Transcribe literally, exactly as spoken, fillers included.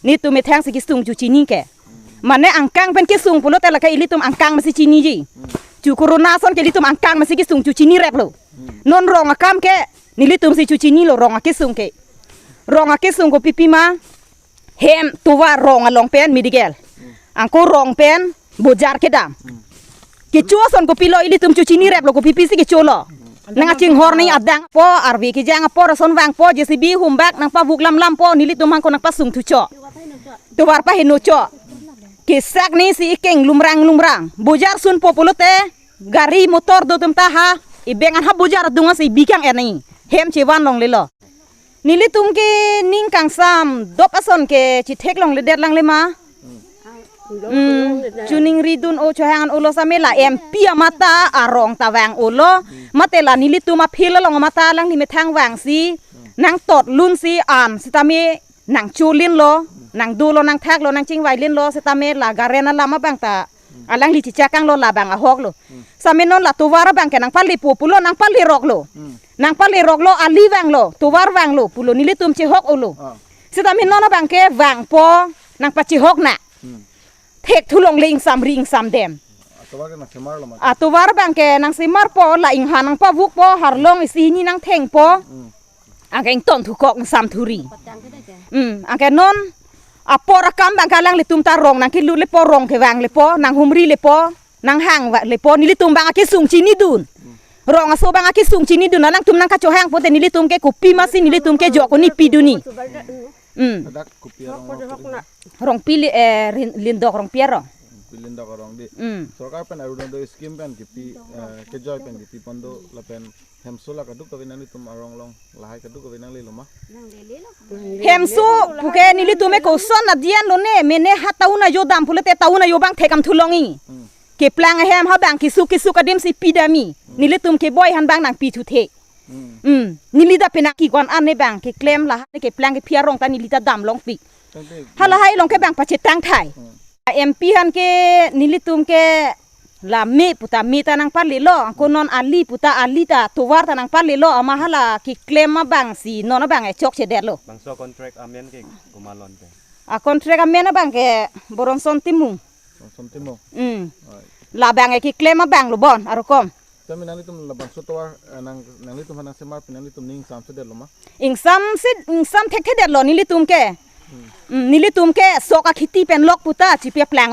Netum methang si kesung chu chini ke. Mane angkang pen kesung pulote lake ilitum angkang masi chiniji. Chu corona ason ke ilitum angkang masi kesung chu chini replo. Non rong akam ke nelitum si chu chinilo rong akesung ke. Rong akesung kopipi ma hem tovar rong along pen medical. Anke rong pen bojar kedam. Kecho ason kopilo ilitum chu chini replo kopipi si kecholo. Nangkachinghor nangji adang po arve kejang apor ason vangpo J C B humbak nangpavuk lamlampo nelitum anke nangpasung thucho. Tovar paheno cho. Kesak nangji si ikeng lumrang lumrang. Bojar sunpo pulote gari motor do atum ta ha. Ibeng an ha bojar adung si bikang eni. Hem chevan longlelo. Nelitum ke ning kangsam dop ason ke chethek longledet langle ma. Hmm, choningridun o chohang olo same la M P amat ta arong ta vang olo. Mate la nelitum a-field along amat ta alangli methang vangsi nangtot lunsi an sitame nangcho linlo, nangdolo, nangthaklo, nangchingvai linlo sitame la garen alam abang ta alangli chichakanglo labang ahoklo. Same non la tovar abang ke nangpalepo pulo nangpaleroklo. Nangpaleroklo ali vanglo, tovar vanglo pulo nelitum chehok olo. Ah. Sitame non abang ke vangpo nangpachehok na. Hmm. Thek thulongle ingsam ri ingsam dem. Atovar ke nangsemarlo ma? Atovar abang ke nangsemarpo la inghan nangpavukpo harlong isi hini nangthengpo. Hmm. Anke ington thukok ingsam thuri. Hmm, anke non apor akam abang ke alanglitum ta rong nangkelut lepo rong kevang lepo nanghumri lepo nanghang va lepo nelitum abang akesung chinidun. Rong aso abang akesung chinidun alangtum nangkachohang pote nelitum ke kopi masi nelitum ke jok oni pidunji. Hmm. Ladak kopi arong lo? Rongpi li, eh, rin-, Lindok Rongpi arong. Rongpi Lindok arong di. Hmm. Sorkar pen Orunodoi scheme pen kipi, eh, kejoi pen kipi pon do lapen hemso la kadokave nanglitum arong along lahai kadokave nanglelo ma? Hemso puke nelitum ke koson adian lone mene ha town ajo dam pulote town ajo abang thekdam thulongji. Hmm. Keplang ahem ha abang kesuk kesuk adim si pidamji. Hmm. Nelitum keboi aphan abang nangpi thuthe. Hmm. Hmm. Neli ta penang kekon an ne abang keklem lahai keplang kephi arong ta neli ta damlongpik. Tangte halahai along ke abang pachetang thai. Hmm. M P aphan ke nelitum ke la me puta me ta nangpalelo, anke non ali puta ali ta tovar ta nangpalelo, amat hala keklem abang si non abang e chokchedetlo. Bangso contract amen ke komat lo ante? A-contract amen abang ke Boronson Timung. Boronson Timung. Hmm. Oi. Labang e keklem abang lo bon arokom. Tame nanglitum labangso tovar, eh, nang, nanglitum aphan nangsemar pen nanglitum ning ingsamsedetlo ma? Ingsamse, ingsamthekthedetlo nelitum ke. Hmm. Hmm, nelitum ke sok akhiti pen lok puta chipi aplang